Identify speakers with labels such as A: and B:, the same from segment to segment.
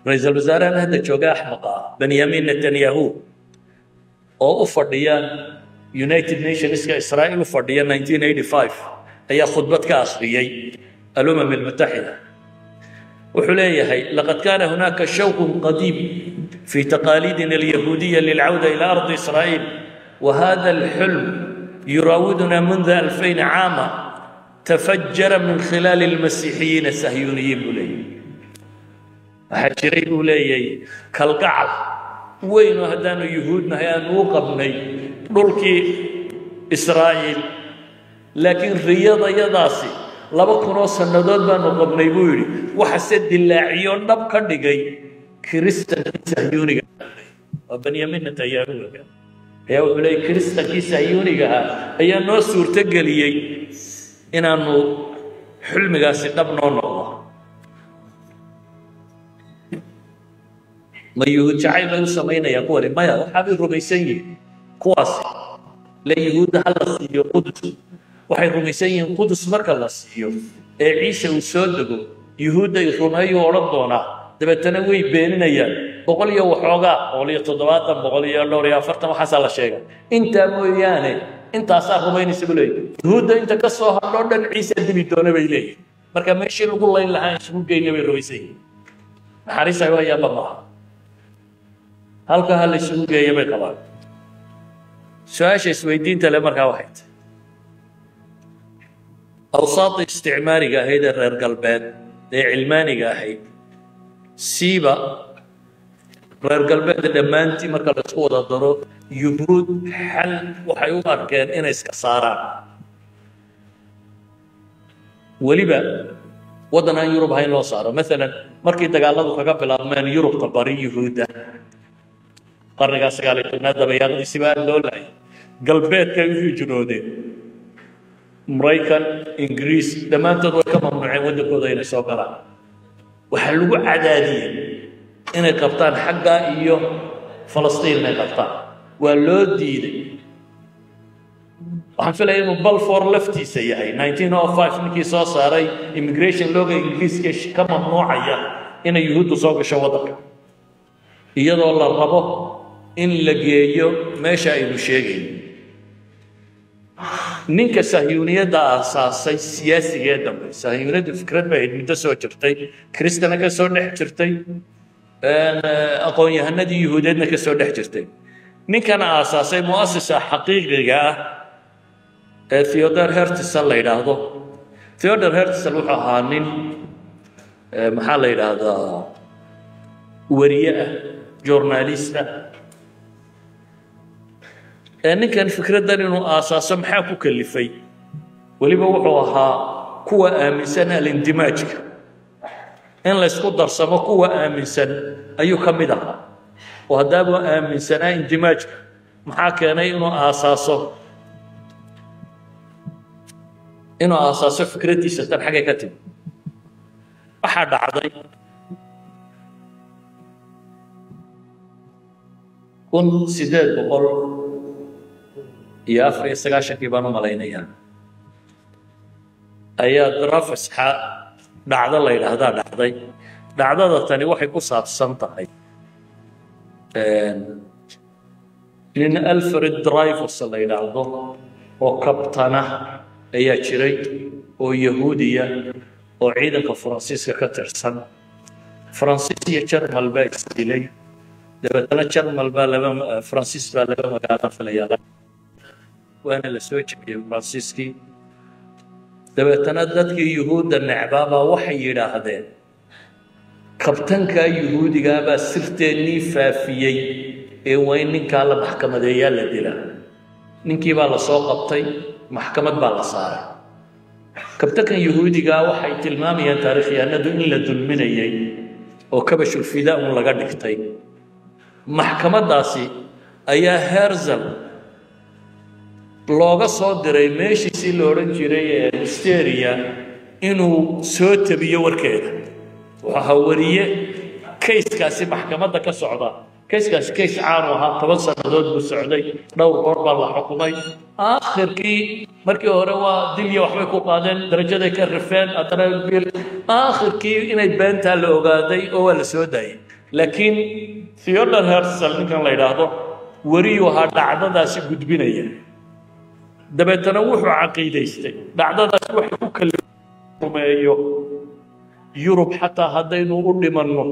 A: Ra'iisul wasaarahan hadda jooga axmaqa ah Benyamin Netanyahu oo u fadhiya United Nationska Israa'iil u fadhiya 1985 ayaa khudbad ka akhriyey Alumam Almutaxida. Wuxuu leeyahay: laqad kaana hunaaka shawqun qadiim fi taqaaliidina alyahuudiya lilcawda ila ardi Israa'iil, وهذا الحلم يراودنا منذ 2000 عاما، تفجر من خلال المسيحيين الصهيونيين. Buu leeyahy waxaa jiray, buu leeyahay, kalgacal weyn oo haddaanu yuhuudnahay aanu u qabnay dhulkii Israa'iil, laakiin riyadayadaasi 2000 sannadood baanu qabnay, buu yidhi, waxase dilaaciyo dhab ka dhigay kiristankii sahyuuniga. Waa Benyamin Netanyahu ayaa wuxuu leeyay kiristankii sahyuuniga ahaa ayaa noo suurtogeliyey inaanu xulmigaasi dhab noo noqdo. Ma yuhuud jacayl bay u samaynayaan kuwani? Maya, waxaabay rumaysan yihiin kuwaasi le yuhuudda ha la siiyo Qudus. Waxay rumaysan yihiin Qudus marka la siiyo ee Ciise uu soo dego, yuhuudda ay rumeeyuu odhan doonaa, dabeetana way beeninayaan. Boqol iyo waxoogaa, 170, boqol iyo dhowr iyo afartan, waxaasaa la sheegay, intaa mooyaane intaasaa rumaynaysa buu leeyahy. Yuhuudda inta ka soo hadhoo dhan Ciise dili doona bay leeyihin. Marka meeshii lagu layn lahaa isugu geyna bay rumaysan yihiin. Naxariis ay hayaanba maaha, halka ha la isugu geeya bay qabaan. Su-aasha isweydiinta le markaa waxay tahay: awsaadda isticmaariga ahayd ee reer galbeed ee cilmaaniga ahayd, siiba reer galbeedda dhammaantii marka la isku wada daro, yuhuud xal waxay u arkeen inay iska saaraan, weliba waddan aan Yurub ahayn loo saaro. Maalan markii dagaaladu kaga bilaabmeen Yurubta bari yuhuudda qarnigaa 19aad dabayaaqdiisiba aad loo laayay, galbeedkay u hijroodeen. Maraykan, Ingiriis, dhammaantood way ka mamnuuceen waddankooda inay soo galaan. Waxaa lagu cadaadiyey inay qabtaan xaggaa iyo Falastiin inay qabtaan, waa loo diiday. Waxaan filaya inuu Balfour laftiisa yahay 1905 ninkii soo saaray immigration looga Ingiriiska ka mamnuucaya inay yuhuuddu soo gasho waddanka, iyadoo la rabo in la geeyo meesha aynu sheegayno. Ninka sahyuuniyadda aasaasay siyaasigee dambe, sahyuuniyaddu fikrad bay ahayd muddo soo jirtay, kristana ka soo dhex jirtay, aqoon-yahanadii yuhuudeedna ka soo dhex jirtay. Ninkan aasaasay mu'asisa xaqiiqiga ah ee Theodor Herzl la yidhaahdo. Theodor Herzl wuxuu ahaa nin, maxaa la yidhaahdaa, wariye ah, journalist ah. Ninkan fikraddan inuu aasaaso maxaa ku kalifay? Weliba wuxuu ahaa kuwa aaminsan alindimaajka, in laysku darsamo kuwa aaminsan ayuu ka mid ahaa. Oo haddaabuu aaminsanaa indimaajka, maxaa keenay inuu aasaaso fikraddiisa tan? Xaggay ka timi? Waxaa dhacday 1894kii baan u malaynayaa ayaa Dreyfus-xa dhacdo la yidhaahdaa dhacday. Dhacdada tani waxay ku saabsan tahay nin Alfred Dreyfus la yidhaahdo oo kabtana ayaa jiray oo yahuudiya oo ciidanka Faransiiska ka tirsan. Faransiis iyo Jarmal baa isdilay, dabeetana Jarmal baa laba, Faransiis baa laba magaalo filayaa, waana la soo jebiyey Faransiiskii. Dabeetana dadkii yuhuudda necbaabaa waxay yidhaahdeen kabtankaa yuhuudigaabaa sirteennii faafiyey ee waa in ninkaa la maxkamadeeyaa, la dilaa. Ninkii baa la soo qabtay, maxkamad baa la saaray. Kabtankan yuhuudigaa waxay tilmaamayaan taariikhyahanadu in la dulminayay oo kabashulfidaa un laga dhigtay. Maxkamaddaasi ayaa Herzl looga soo diray meeshiisii la odhan jiray ee Hysteria inuu soo tabiyo warkeeda. Wuxuu ahaa wariye kayskaasi maxkamadda ka socda Kayskaasi kays caanu ahaa, 10 sannadood buu socday, dhowr goor baa la xukumay. Aakhirkii markii hore waa dilya waxbay ku qaadeen, darajaday ka rifeen, haddana bil aakhirkii inay beentaa la ogaaday oo waa la soo daayay. Laakiin Theodor Herzl ninkan la yidhaahdo weriyuu ahaa dhacdadaasi gudbinaya. Dabeetana wuxuu caqiidaystay dhacdadaasi waxay ku kalirumeeyo Yurub xataa haddaynu u dhimanno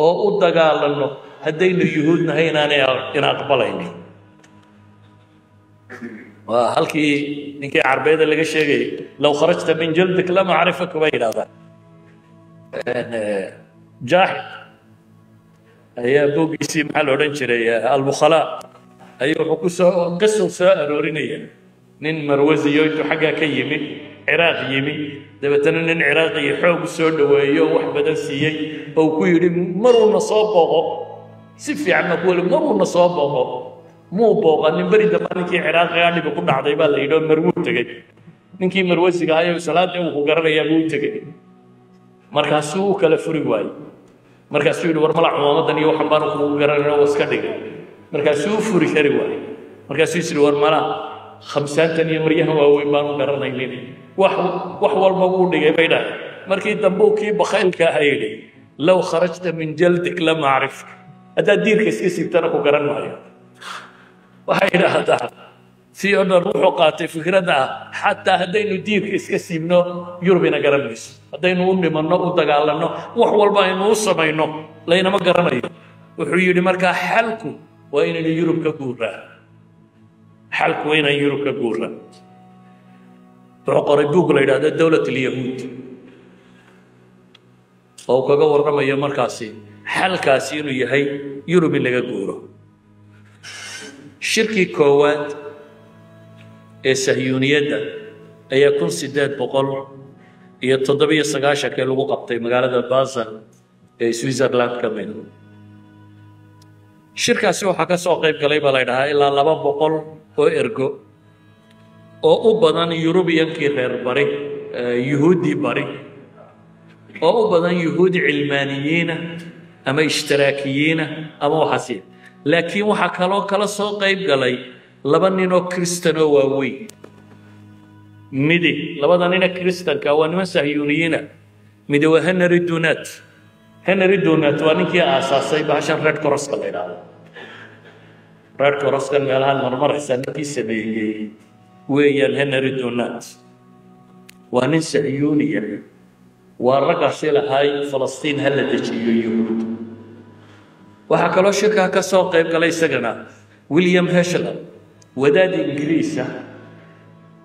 A: oo u dagaalanno, haddaynu yuhuud nahay inaanay ina aqbalaynin. Waa halkii ninkii carbeeda laga sheegayay, "Low kharajta min jaldik lama acrifaka," bay yidhahdaan. Jaaxid ayaa buuggiisii, maxaa la odhan jiray, Albukhalaa, ayuu wuxuu ku soo qisu soo aroorinaya nin Marwasiyo intuu xaggaa ka yimi Ciraaq yimi, dabeetana nin Ciraaqiyo xoog u soo dhoweeyo, wax badan siiyey, oo ku yidhi, "Maruuna soo booqo si fiicanna ku weli, maruuna soo booqo." Muu booqanin. Beri damba ninkii Ciraaqigaa dhibi ku dhacday baa la yidhi oo Marwuu tegey. Ninkii Marwasiga ahayo salaada uu ku garanayaa buu u tegey, markaasuu u kala furi waayey. Markaasuu yidhi, "War mala cumaamadan iyo waxan baanu kugu garanayna," oo iska dhigay. Markaasuu u furi kari waayey. Markaasuu is yidhi, "War mala khamsaantan iyo maryahan waaweyn baanu garanaynin." Wax walba wuu dhigay bay dhahay. Markii dambe uu kii bakhaylka aha yidhi, "Low kharajta min jaldik lama acrifka," haddaad diirka iska siibtana ku garan maayo. Waxay idhaahdaa Theodor wuxuu qaatay fikradda ah xataa haddaynu diirka iska siibno Yurubina garan mayso, haddaynu u dhimanno, u dagaalanno, wax walba aynu u samayno, laynama garanayo. Wuxuu yidhi markaa xalku waa inaynu Yurub ka guuraa, xalku waa inaan Yurub ka guuraa. Wuxuu qoray buug la yidhahdo Dowlat Alyahuud oo uu kaga warramayo markaasi xalkaasi inuu yahay Yurub in laga guuro. Shirkii koowaad ee sahyuuniyadda ayaa 1897-kii lagu qabtay magaalada Basel ee Switzerland ka mid. Shirkaasi waxaa ka soo qayb galay baa la ydhahaa ilaa 200 oo ergo oo u badan Yurubiyankii reer bari, yuhuuddii bari, oo u badan yuhuud cilmaaniyiina ama ishtiraakiyiina ama waxaasi. Laakiin waxaa kaloo kala soo qayb galay laba nin oo Kristan oo waaweyn. Midi, labada nina Kristanka waa niman sahyuuniyiina. Midi waa Henry Dunant. Henry Dunant waa ninkii aasaasay bahashan Red Crosska la yidhaahdo. Red Crosskan meelahan marmaraysa ninkii sameeyey weeyaan Henry Dunant. Waa nin sahyuuniya, waa raggaasi lahay Falastiin ha la dejiyo yuhuud. Waxaa kaloo shirkaa ka soo qayb galay isagana William Herschel, wadaad Ingiriisa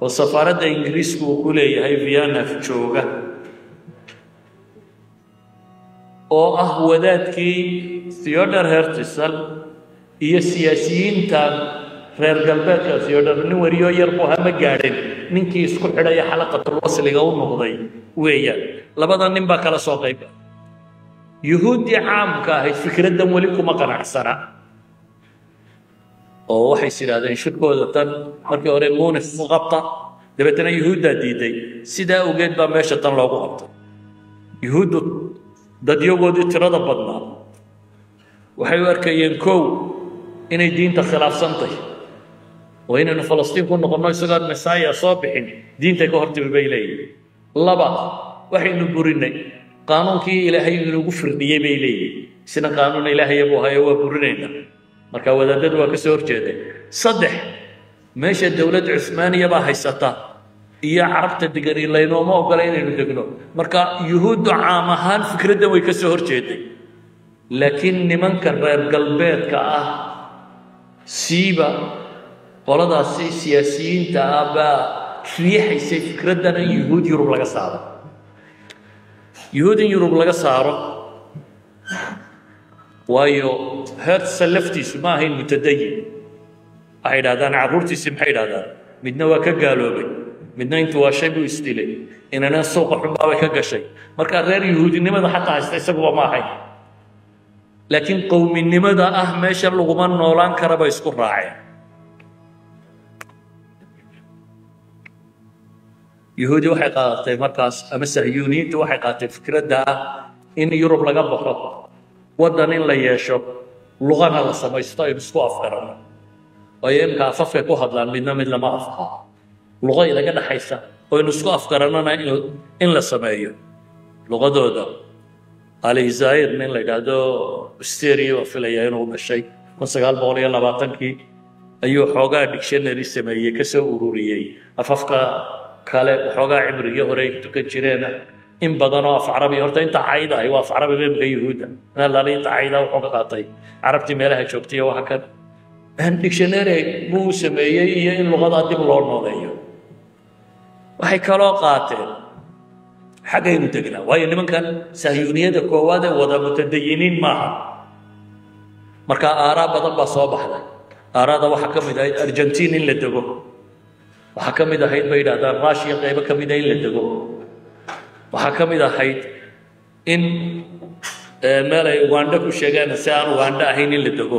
A: oo safaaradda Ingiriisku uu ku leeyahay Vienna jooga, oo ah wadaadkii Theodor Herzl iyo siyaasiyiinta reer galbeedka. Theodor nin wariyo yar buu hama gaadhin, ninkii isku xidhaya xalaqatul wasliga u noqday weeyaan. Labada nin baa kala soo qayb. Yuhuuddii caamka ahayd fikraddan weli kuma qanacsana oo waxay is idhahdeen shirkooda tan markii hore Munich ku qabta, dabeetana yuhuuddaa diiday. Sidaa awgeed baa meesha tan loogu qabtay. Yuhuuddu dadyagoodii tirada badnaa waxay u arkayeen, kow, inay diinta khilaafsantay oo inaynu Falastiin ku noqonno isagoon Messiah soo bixin diintay ka hortimi bay leeyihin. Laba, waxaynu burinay qaanuunkii Ilaahay inagu firdhiyey bay leeyihin, isna qaanuun Ilaahaya buu hayo, waa burinayna. Marka wadaadadu waa ka soo horjeedeen. Saddex, meesha dowlad Cusmaaniya baa haysata iyo Carabta degani laynooma ogola inaynu degno. Marka yuhuuddu caam ahaan fikraddan way ka soo horjeeday, laakiin nimanka reer galbeedka ah, siiba qoladaasi siyaasiyiinta ah, baa riixaysay fikraddan in yuhuud Yurub laga saaro, yuhuud in Yurub laga saaro. Waayo Herzl laftiisu ma ahayn mutadayin. Waxay idhahdaan carruurtiisii, maxay idhahdaan, midna waa ka gaaloobay, midna intuu waa shay buu isdilay, inana suuqa xunbaabay ka gashay. Marka reer yuhuudinimada xataa haysta isaguba ma ahayn, laakiin qowminimada ah meesha laguma noolaan kara bay isku raaceen. Yuhuudi waxay qaadatay markaas, ama sahyuuniyiintu waxay qaateen fikradda ah in Yurub laga baxo, waddan in la yeesho, Luqana la samaysto aynu isku afgaranno, waayo imka afafkay ku hadlaan midna mid lama afha. Luqa inaga dhaxaysa oo aynu isku afgarannona in la sameeyo. Luqadooda Alizair nin la yidhaahdo Austria waa filaya inuu dhashay 1920-kii ayuu xoogaa dictionary sameeyey, kasoo ururiyey afafka kale, waxoogaa cibrigii hore ay tukan jireena, in badan oo af carabi. Horta inta cayda ahi waa af carabi imka Yuhuudda alaali inta cayda wuxuu ka qaatay carabtii meelaha joogtay iyo waxa kan. Dictionary buu sameeyey iyo in luqadaa dib loo nooleeyo. Waxay kaloo qaateen xaggaynu degnaa, waayo nimankan sahyuuniyada koowaad ee wada mutadayiniin maaha. Marka aaraa badan baa soo baxday. Aaraada waxaa ka mid ahayd Argentiin in la dego, waxaa ka mid ahayd bay yidhahdaan Russia qaybo ka mida in la dego, waxaa ka mid ahayd in meel ay Uganda ku sheegaan si aan Uganda ahayn in la dego,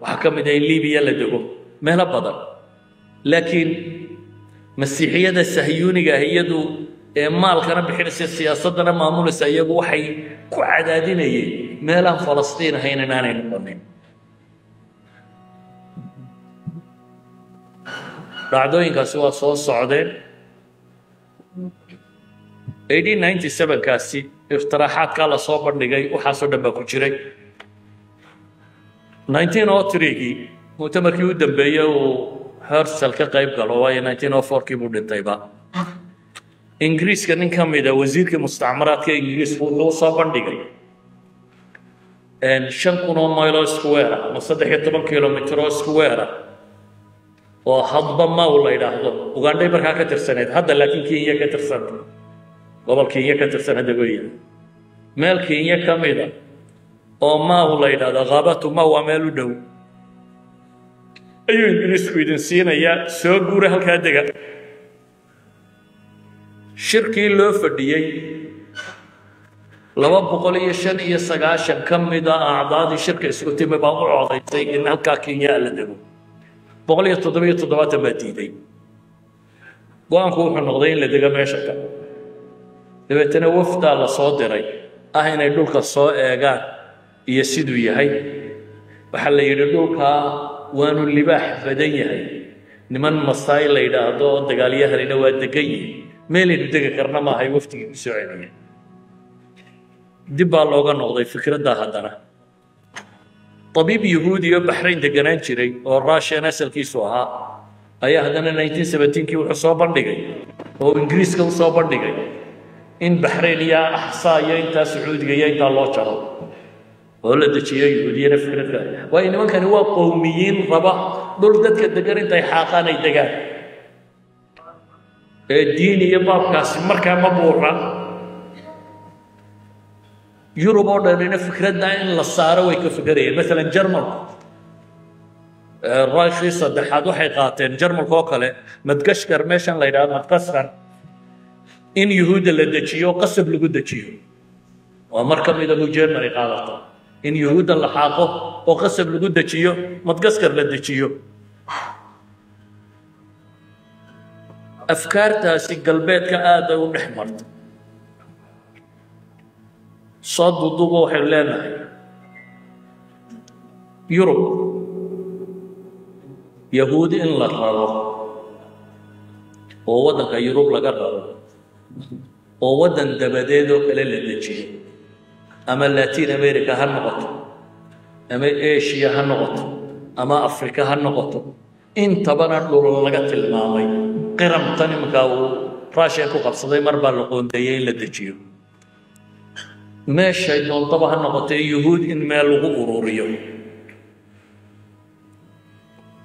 A: waxaa ka mid ah in Libiya la dego, meelo badan. Laakiin masiixiyada sahyuuniga ah iyadu ee maalkana bixinaysa, siyaasaddana maamulaysa, iyagu waxay ku cadaadinayeen meelaan Falastiin ahayn inaanay noqonin. Dhacdooyinkaasi waa soo socdeen. 1897-kaasi ikhtiraaxaadkaa la soo bandhigay waxaasoo dhan baa ku jiray. 1903-gii mu'tamarkii u dambeeyey uu Herzl ka qayb galo, waayo 1904-kii buu dhintayba, Ingiriiska nin ka mida wasiirkii mustacmaraadka Ingiriisku wuxuu soo bandhigay 5,000 oo maylo square ama 13 kilomitr oo square oo hadba Maw la yidhaahdo. Ugandhay markaa ka tirsaneyd, hadda laakiin Kenya ka tirsanta, gobol Kenya ka tirsan hadda weeyaan. Meel Kenya ka mida oo Maw la yidhaahdo, Ghaabatu Maw, waa meel u dhow, ayuu Ingiriisku idin siinayaa, soo guura, halkaa dega. Shirkii loo fadhiyey 295 ka mida acdaadii shirka isku timi baa u codaysay in halkaa Kenya la dego, 177 baa diiday. Go-aanku wuxuu noqday in la dego meesha ka. Dabeetana wafdaa la soo diray ah inay dhulka soo eegaan iyo siduu yahay. Waxaa la yidhi dhulkaa waanu libaax badan yahay, niman Masaai la yidhaahdo oo dagaalyahanina waa degan yihin, meelaynu degi karna maahay. Wafdigii ku soo celiyay, dib baa looga noqday fikraddaa. Haddana tabiib yahuudi oo Baxrayn deganaan jiray oo Russian asalkiisu ahaa ayaa haddana 1917-kii wuxuu soo bandhigay oo Ingiriiska u soo bandhigay in Baxrayn iyo Axsaa iyo intaa Sacuudiga iyo intaa loo jaro oo la dejiyo yahuudiyana. Fikradka waayo nimankani waa qowmiyiin raba dhul dadka degan intay xaaqaan ay degaan, ee diin iyo baabkaasi markaa ma buura. Yurub oo dhanina fikradda in la saaro way ka fikerayeen. Masalan Jarmalku Raykhii saddexaad waxay qaateen Jarmalka oo kale Madgashkar, meeshan la yidhahdo Madgaskar, in yuhuudda la dejiyo, qasab lagu dejiyo. Waa mar ka mida buu Germany qaadata in yuhuudda la xaaqo oo qasab lagu dejiyo, Madgaskar la dejiyo. Afkaartaasi galbeedka aad bay u dhex martay. Soo duuduuba, waxaynu leenahay Yurub yahuudi in la raro oo waddanka Yurub laga raro oo waddan dabadeed oo kale la dejiyo, ama Latin America ha noqoto ama Asia ha noqoto ama Africa ha noqoto, intabana dhul laga tilmaamay. Qiramtan iminka uu Russia ku qabsaday mar baa la qoondeeyey in la dejiyo. Meeshay doontaba ha noqotee, yuhuud in meel lagu ururiyo.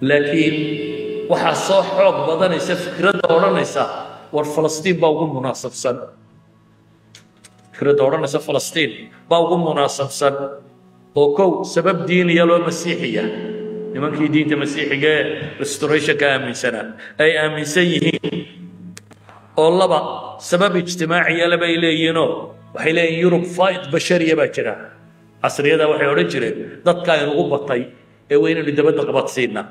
A: Laakiin waxaa soo xoog badanaysa fikradda odhanaysa war Falastiin baa ugu munaasabsan, fikradda odhanaysa Falastiin baa ugu munaasabsan, oo kow sabab diiniya loo masiixiya, nimankii diinta masiixiga ee restorationka aaminsanaa ay aaminsan yihiin, oo laba sabab ijtimaaciya labay leeyihiinoo waxay leeyihin Yurub faid bashariya baa jira. Casriyada waxay odhan jireen dadka aynugu batay ee waa inaynu dabadda qabadsiina,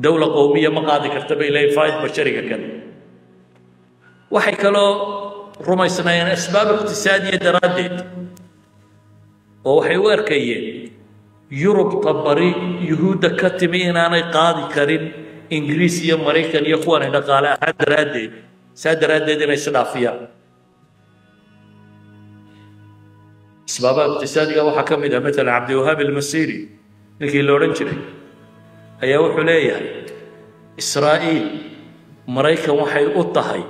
A: dawla qowmiya ma qaadi karta bay leeyihin faid bashariga kale. Waxay kaloo rumaysnaayeen asbaab iqtisaadiya daraaddeed, oo waxay u arkayeen Yurubta bari Yuhuudda ka timi inaanay qaadi karin Ingiriis iyo Maraykan iyo kuwanay dhaqaale ahaan daraaddeed, saa daraaddeed inay isdhaafiyaan. Asbaabaha iqtisaadiga waxaa ka mid ah matalan Cabdiwahaab Almasiiri, ninkii la odhan jiray, ayaa wuxuu leeyahay Israa'iil Maraykan waxay u tahay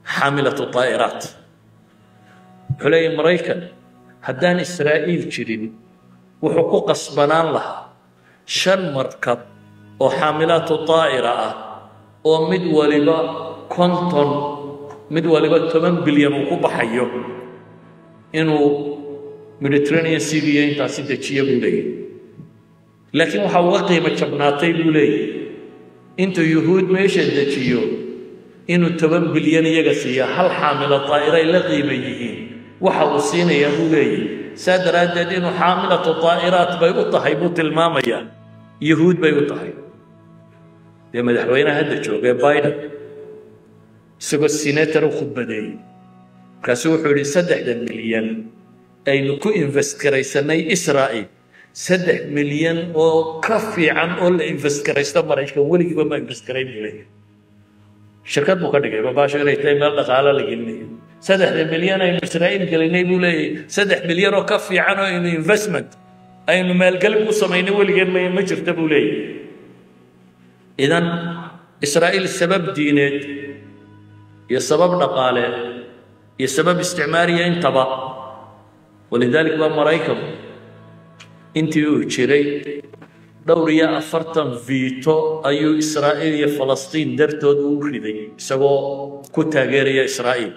A: xaamilatu daa'iraat. Wuxuu leeyahay Maraykan haddaan Israa'iil jirin wuxuu ku qasbanaan lahaa 5 markab oo xaamilaatu daa'ira ah oo mid waliba 50, mid waliba 10 bilyan uu ku baxayo inuu Mediterranean Sea intaasi dejiyo buu leeyahay. Laakiin waxa uga qiimo jabnaatay buu leeyahay intuu Yuhuud meesha dejiyo inuu 10 bilyan iyaga siiya, hal xaamilo daa'iray la qiimo yihiin waxa uu siinayaa buu leeyahay. Saa daraaddeed inuu xaamilatu daa'iraat bay u tahay buu tilmaamayaa, Yuhuud bay u tahay. Dee madaxweynaha hadda joogay Biden isagoo senator u khudbadeeyey, markaasuu wuxuu yidhi 3 milyan aynu ku invest garaysanay Israa'iil, 3 milyan oo ka fiican oo la invest garaysto Maraykan weligiiba ma invest garayn buu leeyahay. Shirkad buu ka dhigay babaasho inay tahay meel dhaqaale la gelinayo. 3 milyan aynu Israa'iil gelinay buu leeyahay, 3 milyan oo ka fiican oo aynu investment aynu maalgelin ku samaynay weligeen ma jirta buu leeyahay. Idan Israa'iil sabab diineed iyo sabab dhaqaale iyo sabab isticmaariya intaba. Walidalik baa Maraykanku intii uu jiray dhowr iyo 40 veto ayuu Israa'iil iyo Falastiin dartood u riday isagoo ku taageeraya Israa'iil.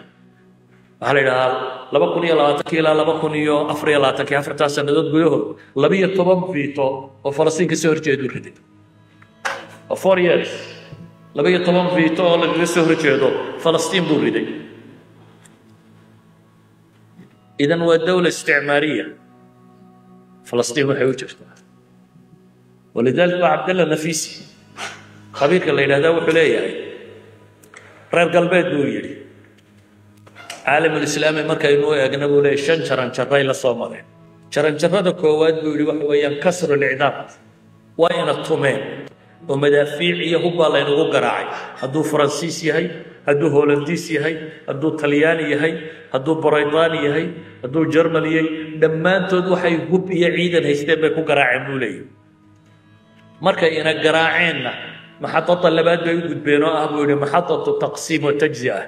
A: Waxaa la yidhaahdaa 2020 ilaa 2024, afartaa sannadood gudahood 12 veto oo Falastiin kasoo horjeedu riday. Oo 4 years 12 veto oo lagaga soo horjeedo Falastiin buu riday. Idan waa dawla isticmaariya, Falastiin waxay u jirtaa. Walidalik baa Cabdalla Nafisi khabiirka la yidhahdaa wuxuu leeyahay reer galbeed buu yidhi caalamulislaami markaynu u eegna buu leeyahay 5 jaranjaray la soo mareen. Jaranjarrada koowaad buu yidhi waxa weeyaan kasru licdaam, waa ina tumeen oo madaafiic iyo hubbaa laynagu garaacay, hadduu Faransiis yahay, hadduu Holandiis yahay, hadduu Talyaani yahay, hadduu Boraytaani yahay, hadduu Jarmal yahay, dhammaantood waxay hub iyo ciidan haysteen bay ku garaaceen buu leeyahay. Markay ina garaaceenna maxadada labaad bay u gudbeen oo ah buu yidhi maxadatu taqsiim wa tajzi'a,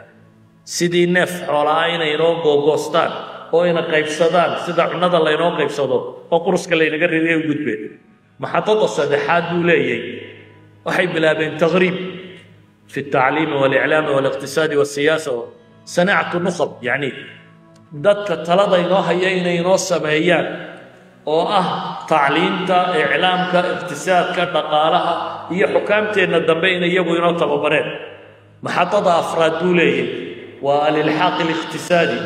A: sidii neef xoolaa inay inoo googoostaan oo ina qaybsadaan sida cunnada laynoo qaybsado oo quruska laynaga riday u gudbeen. Maxadada saddexaad buu leeyahay waxay bilaabeen taqriib fi التعليم والإعلام والاقتصاد والسياسة صناعة النخب، يعني dadka talada inoo haya inay inoo sameeyaan oo ah tacliinta, iclaamka, iqtisaadka, dhaqaalaha iyo xukaamteenna dambe inay iyagu inoo tababareen. Maxadada afraad buu leeyahay waa alilxaaq aliqtisaadi,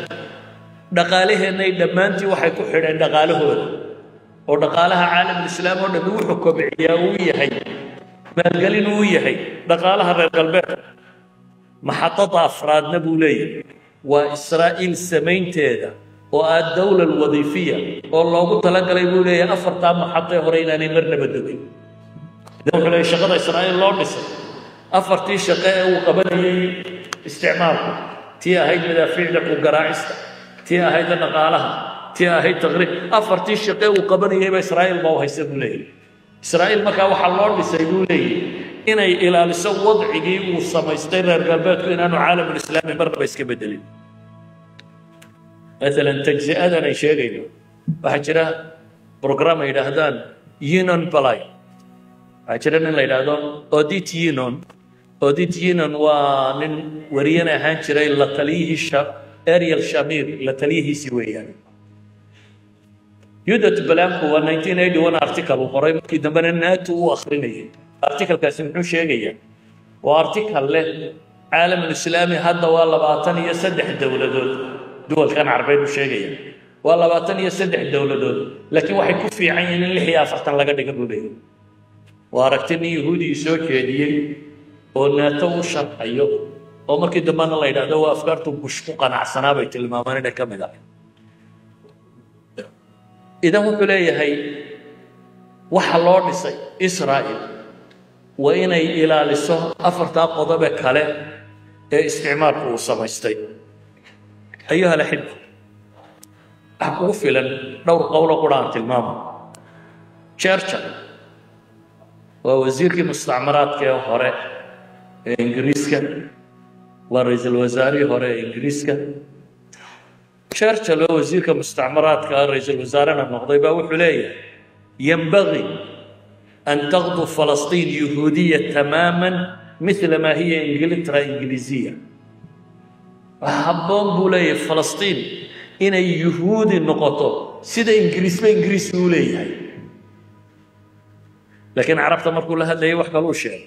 A: dhaqaalaheennay dhammaantii waxay ku xidheen dhaqaalahooda, oo dhaqaalaha caalamulislaam oo dhammi wuxuu kobciyaa uu yahay maalgelin uu yahay dhaqaalaha reer galbeedka. Maxadada afraadna buu leeyahay waa Israa'iil samaynteeda oo ah dawla alwadiifiya oo loogu talagalay buu leeyahay afartaa maxadee hore inaanay marnaba dogin. Idan wuxuu leeyahay shaqada Israa'iil loo dhisay afartii shaqo ee uu qabanayay isticmaalku, tii ahayd madaafiicda ku garaacista, tii ahayd dhaqaalaha, tii ahayd taqriib, afartii shaqo ee uu qabanayayba Israa'iil baa u haysta buu leeyahay. Israa'iil markaa waxaa loo dhisay buu leeyahay inay ilaaliso wadcigii uu samaystay reer galbeedku inaanu caalamulislaami marnaba iska bedelin. Maalan tajzi'adan ay sheegayno waxaa jira program ay yidhaahdaan Yinon Balay, waxaa jira nin la yidhaahdo Odit Yinon. Odit Yinon waa nin wariyana ahaan jiray, la taliyihii Ariel Shamir la taliyihiisii weeyaan. Yudat Balamku waa 1981 article uu qoray, markii dambena NATO uu akhrinayay. Articlekaasi muxuu sheegayaa? Waa article leh caalamulislaami hadda waa 23 dowladood, duwalkan carbeed buu sheegaya waa 23 dowladood, laakiin waxay ku fiican yihiin in 46 laga dhiga buu leeyahay. Waa aragti nin Yahuudigii soo jeediyey oo NATO u sharxayo, oo markii dambena la yidhahdo waa afkaartu Bush ku qanacsanaa bay tilmaamaan inay ka mid ahay. Idan wuxuu leeyahay Waxa loo dhisay Israa'il waa inay ilaaliso afartaa qodobe kale ee isticmaalku uu samaystay. Ayuha alaxiba, waxa kugu filan dhowr qowlo qura aan tilmaamo. Churchill waa wasiirkii mustacmaraadka ee hore ee Ingiriiska, waa ra-iisul wasaarihii hore ee Ingiriiska. Churchill oo wasiirka mustacmaraadka ah, ra-iisul wasaarena noqday, baa wuxuu leeyahay: ينبغي أن تغدو فلسطين يهودية تماما مثل ما هي إنجلترا إنجليزية. Habboon buu leeyahay Falastiin inay Yuhuudi noqoto sida Ingiriisba Ingiriisi uu leeyahay. Laakiin Carabta markuu la hadlayay wax kaluu sheegay.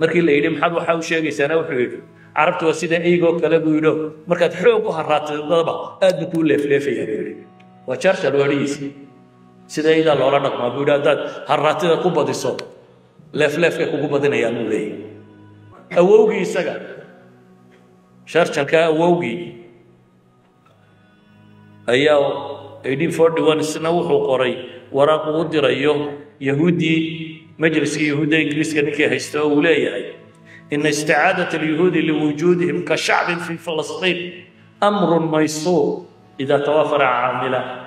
A: Markii la yidhi maxaad waxaa u sheegaysaana, wuxuu yidhi: Carabtu waa sida eygoo kale, buu yidhi, markaad xoog u haraatidaba aad buu kuu leefleefayaa, buu yidhi. Waa Churchill weedhihiisi. Sida eydaa loola dhaqmaa, buu yidhi, haddaad haraatida ku badiso leefleefkay kugu badinayaan, buu leeyahay. Awowgii isaga Churchillka, awowgii ayaa 1841 isna wuxuu qoray waraaq uu dirayo Yahuuddii, majliskii Yahuudda Ingiriiska ninkii haysta, oo uu leeyahay: إن استعادة اليهود لوجودهم كشعب في فلسطين أمر ميسور إذا توافر عاملان.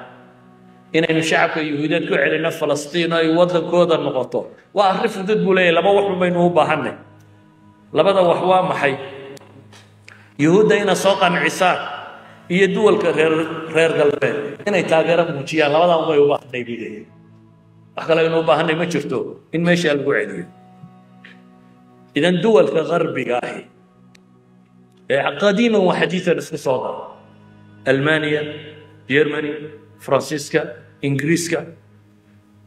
A: Inaynu shacabka Yuhuudeed ku celino Falastiin oo ay waddankooda noqoto waa arrin fudud, buu leeyahay. Laba wax baynu u baahanay. Labada wax waa maxay? Yuhuudda inaad soo qancisaan iyo duwalka reer galbeed inay taageero muujiyaan. Labadaa bay u baahanay, buu leeyahay. Wax kale aynu u baahanay ma jirto in meeshaa lagu celiyo. Idan duwalka garbiga ahi ee qadiiman wa xadiidan isku soo dara, Almaniya, Germany, Faransiiska, Ingiriiska,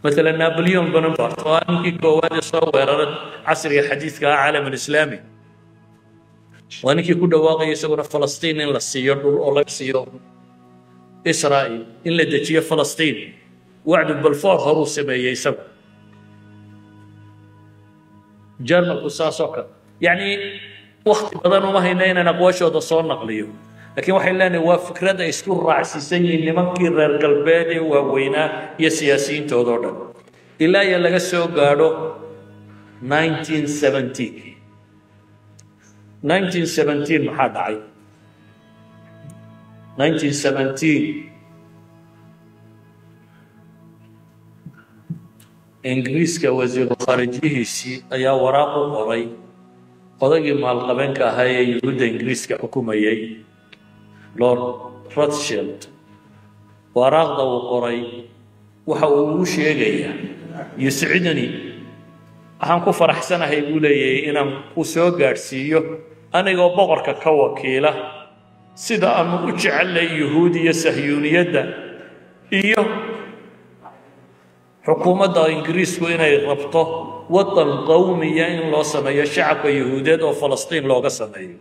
A: maalan Napoleon Bonaparte oo ah ninkii koowaad ee soo weeraray casriga xadiidka ah caalam alislaami, waa ninkii ku dhawaaqaya isaguna Falastiin in la siiyo dhul oo laga siiyo Israa'il, in la dejiyo Falastiin. Wacdu Balfour horuu sameeyey isagu. Jarmalku saasoo kale. Yacni wakti badan uma hayna inaan aqwaashooda soo naqliyo, laakiin waxay leenahay waa fikrad ay isku raacsiisan yihiin nimankii reer galbeed ee waaweynaa iyo siyaasiyiintoodoo dhan ilaa iyo laga soo gaadho 1917. 1917 maxaa dhacay? 1917 Ingiriiska wasiiru khaarijihiisii ayaa waraaq u qoray odaygii maalqabeenka ahaa ee Yuhuudda Ingiriiska xukumayey, Lord Rothschild. Waraaqda uu qoray waxa uu ugu sheegayaa: يسعدني, waxaan ku faraxsanahay, buu leeyahay, inaan ku soo gaadhsiiyo anigoo boqorka ka wakiila sida aanu u jecellay Yuhuud iyo Sahyuuniyadda iyo xukuumadda Ingiriisku inay rabto waddan qowmiya in loo sameeyo shacabka Yuhuudeed oo Falastiin looga sameeyo.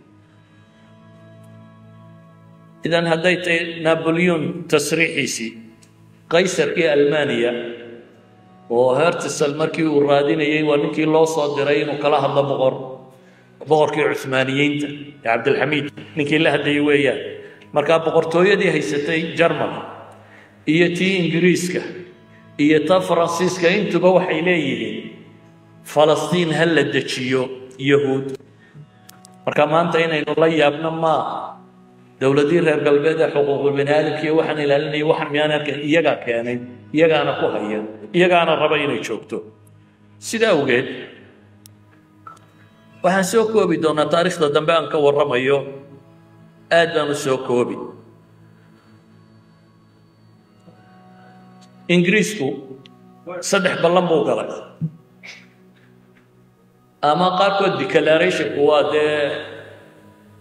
A: Idan hadday tahay Napoleon tasriixiisii, qaysarkii Almaniya oo Herzl markii uu raadinayey waa ninkii loo soo diray inuu kala hadlo boqorkii Cuhmaaniyiinta ee Cabdilxamiid, ninkii la hadlayay weeyaan. Markaa boqortooyadii haysatay Jarmalka iyo tii Ingiriiska iyo ta Faransiiska intuba waxay leeyihiin Falastiin ha la dejiyo Yahuud. Marka maanta inaynu la yaabno maaha dowladii reer galbeed ee xuquuqul bani aadamka iyo waxaan ilaalinaya. Waxaan miyaan arkan? Iyagaa keenay, iyagaana ku haya, iyagaana raba inay joogto. Sida awgeed waxaan soo koobi doonaa taariikhda dambe aan ka warramayo, aad baan u soo koobi. Ingiriisku saddex ballan buu galay ama qaarkood declarationku waa dee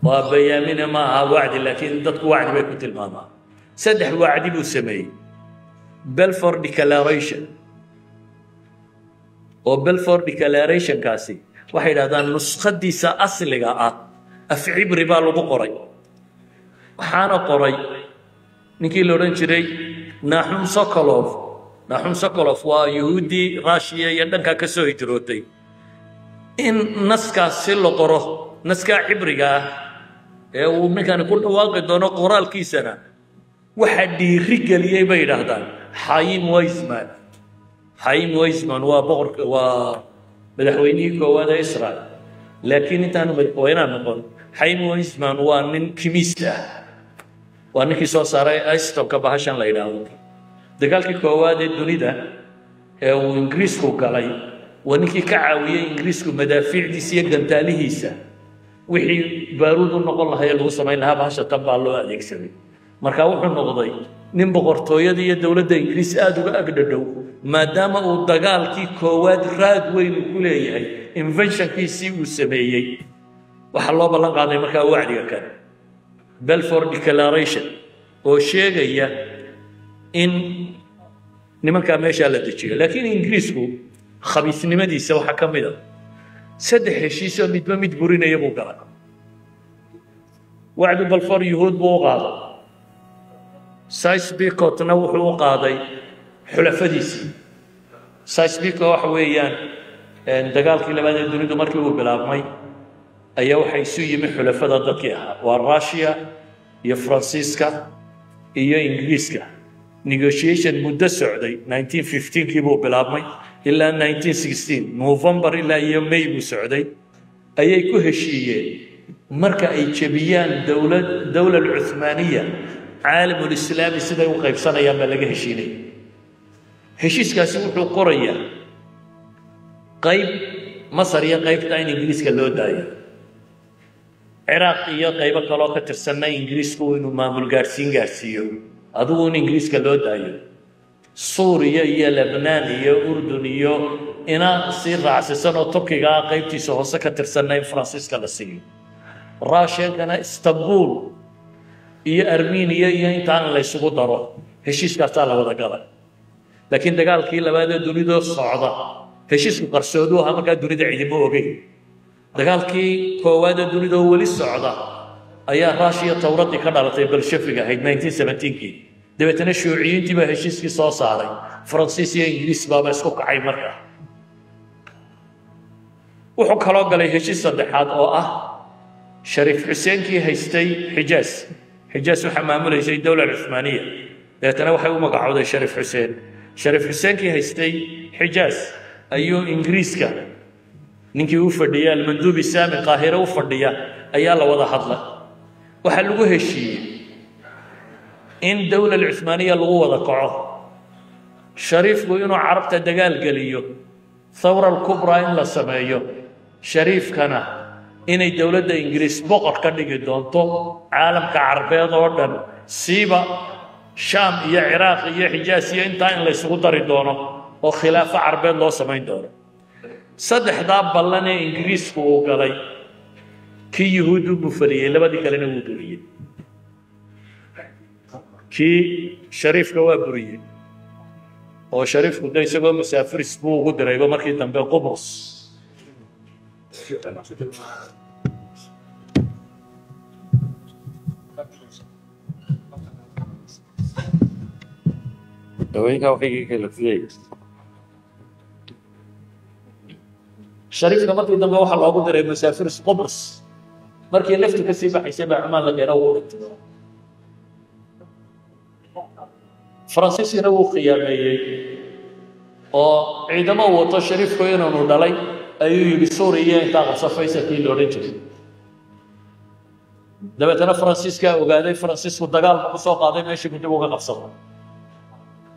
A: waa bayaamine, ma aha wacdi, laakiin dadku wacdi bay ku tilmaamaan. Saddex wacdi buu sameeyey. Balfour Declaration, oo Balfour Declarationkaasi waxay yidhahdaan nuskhadiisa asliga ah af Cibri baa lagu qoray, waxaana qoray ninkii la odhan jiray Naaxum Sokolov. Naaxum Sokolov waa Yuhuuddii Raashiya iyo dhankaa ka soo hijrootay. In naskaas si la qoro, naskaa Cibriga ah ee uu ninkani ku dhawaaqi doono qoraalkiisana, waxaa dhiiri geliyey, bay yidhaahdaan, Xayim Weizmann. Chaim Weizmann waa boqorka, waa madaxweynihii koowaad ee Israel, laakiin intaanu madaxweynaha noqon, Chaim Weizmann waa nin chemist ah, waa ninkii soo saaray isotopka bahashan la yidhaahdo. Dagaalkii koowaad ee dunida ee uu Ingiriisku galay waa ninkii ka caawiyey Ingiriisku madaafiicdiisa iyo gantaalihiisa wixii baaruud u noqon lahaa ee lagu samayn lahaa bahasha tan baa loo adeegsaday. Marka wuxuu noqday nin boqortooyada iyo dowladda Ingiriis aada uga agdhadhow, maadaama uu dagaalkii koowaad raad weyn uu ku leeyahay inventionkiisii uu sameeyey. Waxaa loo ballan qaaday markaa wacdiga kan Balfour Declaration oo sheegaya in nimankaa meeshaa la dejiyo. Laakiin Ingiriisku khabiisnimadiisa waxaa ka mid a saddex heshiisoo midba mid burinaya buu galay. Wacdu Balfour Yuhuud buu u qaaday, Sykes-Picotna wuxuu u qaaday xulafadiisii. Sykes-Picot waxa weeyaan dagaalkii labaad ee dunidu markii uu bilaabmay ayaa waxaa isu yimi xulafada dadkii ahaa, waa Russia iyo Faransiiska iyo Ingiriiska. Negotiation muddo socday, 1915kii buu bilaabmay ilaa 1916 November ilaa iyo May buu socday, ayay ku heshiiyeen marka ay jebiyaan dowlad dowla Cuthmaaniya caalamulislaami siday u qaybsanayaan baa laga heshiinay. Heshiiskaasi wuxuu qorayaa qayb Masar iyo qaybta in Ingiriiska loo daayo, Ciraaq iyo qaybo kaloo ka tirsanna Ingiriisku inuu maamul gaadhsiin gaadhsiiyo, adigu in Ingiriiska loo daayo, Suuriya iyo Lebnaan iyo Urdun iyo ina sii raacsisan oo Turkiga ah qaybtiisa hoose ka tirsanna in Faransiiska la siiyo, Raashiyankana Istanbul iyo Armeniya iyo intaan la isugu daro. Heshiiskaasaa la wada galay. Laakiin dagaalkii labaad ee dunida socda, heshiisku qarsooduu ahaa, markaa dunida cidimo ogeyn. Dagaalkii koowaad ee dunida oo weli socda ayaa Raashiya towradii ka dhalatay Bolshefiga ahayd 1917kii. Dabeetana shuuciyiintii baa heshiiskii soo saaray, Faransiis iyo Ingiriis baaba isku kacay. Markaa wuxuu kaloo galay heshiis saddexaad oo ah Shariif Xuseenkii haystay Xijaas. Xijaas waxaa maamulaysay dowla Cuthmaaniya, dabeetana waxay u magacowday Shariif Xuseen. Shariif Xuseenkii haystay Xijaas ayuu Ingiriiska ninkii u fadhiya almanduubi saami Qaahire u fadhiya ayaa la wada hadlay. Waxaa lagu heshiiyey in dowla Cuthmaaniya lagu wada kaco, shariifku inuu Carabta dagaal geliyo, thawra alkubraa in la sameeyo, shariifkana inay dowladda Ingiriis boqor ka dhigi doonto caalamka Carbeed oo dhan, siiba Shaam iyo Ciraaq iyo Xijaas iyo intaa in la isugu dari doono oo khilaafo Carbeed loo samayn doono. Saddexdaa ballan ee Ingiriisku uu galay, kii Yuhuud u bufaliyey, labadii kalena wuu buriyey. Kii shariifka waa buriyey oo shariifku de isagoo masaafiris buu ugu dirayba markii dambe Qubrus. Shariifka markii dambe waxaa loogu diray masaafiris Qubrus, markii naftu kasii baxaysay baa Cumaan la keeno, wuu dhintay. Faransiiskina wuu khiyaameeyey oo ciidamo wato shariifku inaanu dhalay ayuu yidhi Suuriya intaa qabso, Faysalkii la odhan jiray. Dabeetana Faransiiskaa ogaaday, Faransiisku dagaal buu kusoo qaaday, meeshii dib uga qabsado.